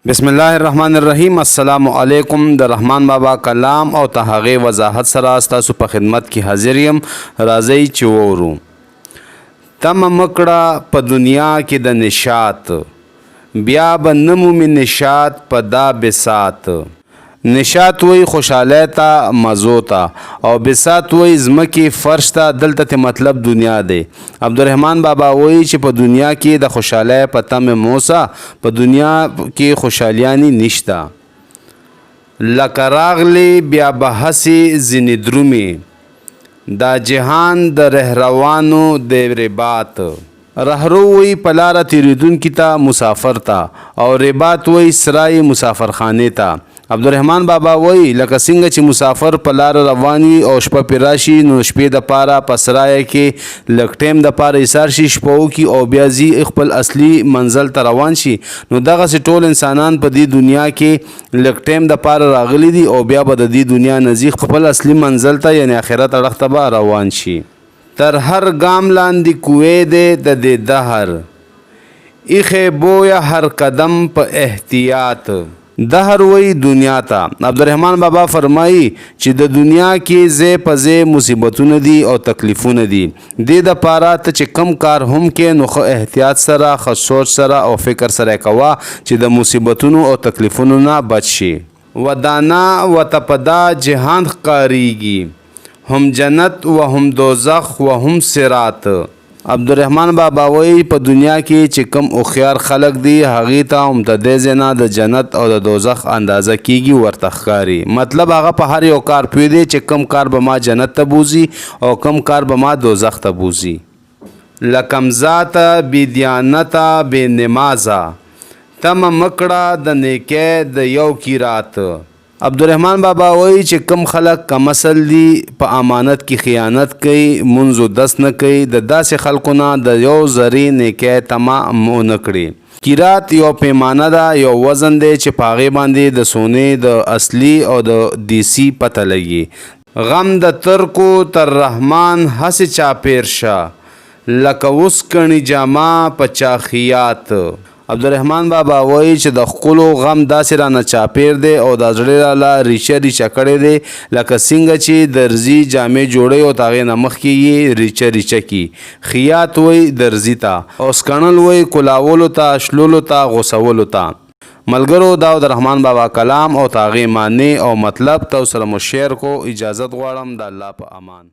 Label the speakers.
Speaker 1: بسم الله الرحمن الرحیم. السلام علیکم. د رحمان بابا کلام او ته هغې وضاحت سره ستاسو په خدمت کې حاضر یم. راځئ چې وورو. تمه مه کړه په دنیا کې د نشاط، بیا به نه مومې نشاط په دا بساط. نشاط وایي خوشحالۍ ته، مزو ته، او بساط وایي ځمکې فرش ته. دلته ته مطلب دنیا دی. عبدالرحمن بابا وایي چې په دنیا کې د خوشحالۍ په تمه مه اوسه، په دنیا کې خوشحالیانې نشته. لکه راغلې بیا به هسې ځینې درومې، دا جهان د رهروانو دی رباط. رهرو وایي په لاره تېرېدونکي ته، مسافر ته، او رباط وایي سرای مسافرخانې ته. عبدالرحمن بابا وایي لکه څنګه چې مسافر په لاره روان وي او شپه پرې راشي، نو شپې دپاره په سرایه کې لږ ټایم دپاره ایسار شي، شپه وکړي او بیا ځي خپل اصلي منزل ته روان شي. نو دغسې ټول انسانان په دې دنیا کې لږ ټایم دپاره راغلي دي او بیا به د دې دنیا نه ځي خپل اصلي منزل ته، یعنې اخرت اړخ ته به روان شي. تر هر ګام لاندې کوی دی د دې دهر، ایښی بویه هر قدم په احتیاط. دهر وایي دنیا ته. عبدالرحمن بابا فرمایي چې د دنیا کې ځای په ځای مصیبتونه دي او تکلیفونه دي. دې دپاره ته چې کوم کار هم کې، نو ښه احتیاط سره، ښه سوچ سره او فکر سره یې کوه چې د مصیبتونو او تکلیفونو نه بچ شي. ودانا وته په دا جهان ښکاریږي، هم جنت و هم دوزخ و هم صراط. عبدالرحمن بابا وایي په دنیا کې چې کوم هوښیار خلک دي، هغوی ته هم د دې ځای نه د جنت او د دوزخ اندازه کیږي، ورته ښکاري. مطلب هغه په هر یو کار پوه دی چې کوم کار به ما جنت ته بوځي او کوم کار به ما دوزخ ته بوځي. له کمذاته، بې دیانته، بې نمازه تمه مه کړه د نیکۍ د یو قیراط. عبدالرحمن بابا وایي چې کوم خلک کم اصل دي، په امانت کې خیانت کوي، مونځ اودس نه کوي، د داسې خلکو نه د یو ذرې نیکۍ تمه ونه کړي. قیرات یو پیمانه ده، یو وزن دی چې په هغې باندې د سونې د اصلي او د دیسي پته لګي. غم د ترکو تر رحمان هسې چاپېر شه، لکه وسکڼي جامه په چا خیاط. عبدالرحمن بابا وایي چې د ښکلو غم داسې رانه چاپېر دی او دا زړه راله ریچه ریچه کړی دی، لکه څنګه چې درزي جامې جوړوي او د هغې نه مخکې یې ریچه ریچه کړي. خیاط وایي درزي ته، او سکڼل وایي کلاولو ته، شلولو ته، غوڅولو ته. ملګرو، دا و د رحمان بابا کلام او د هغې معنی او مطلب تاسو سره مو شیر کو. اجازت غواړم، د الله په امان.